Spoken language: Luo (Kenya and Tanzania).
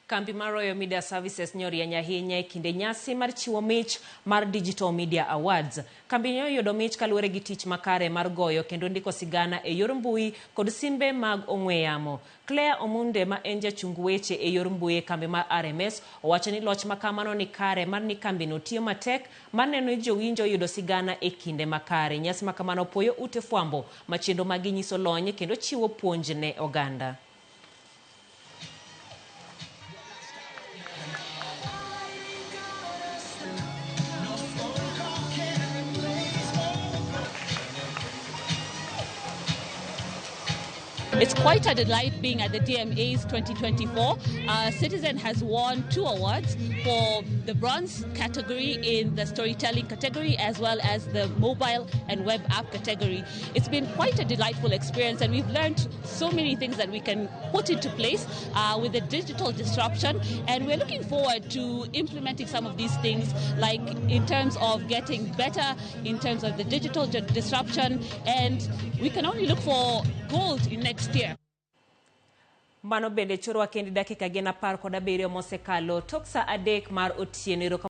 Kambi mar Royal Media Services nyorieny ahinya e kinde nyasi mar chiwo mich mar Digital Media Awards. Kambi ne oyudo mich kaluwore gi tich makare mar goyo kendo ndiko sigana e yor mbui kod simbe mag ong'we yamo. Claire Omunde ma en jachung weche e yor mbui e kambi mar RMS owacho ni loch ma kamano ni kare mar ni kambino tiyo matek mar neno ni jowinjo oyudo sigana e kinde makare. Nyasi ma kamano puoyo ute fwambo ma chenro maggi nyiso lony kendo chiwo puonj ne oganda. It's quite a delight being at the DMAs 2024. Citizen has won 2 awards for the bronze category in the storytelling category as well as the mobile and web app category. It's been quite a delightful experience, and we've learned so many things that we can put into place with the digital disruption, and we're looking forward to implementing some of these things, like in terms of getting better in terms of the digital disruption, and we can only look for gold in next year. Mano bende chorowa kendi dakika gin 17 mosekalo tok sa 3 mar otieno.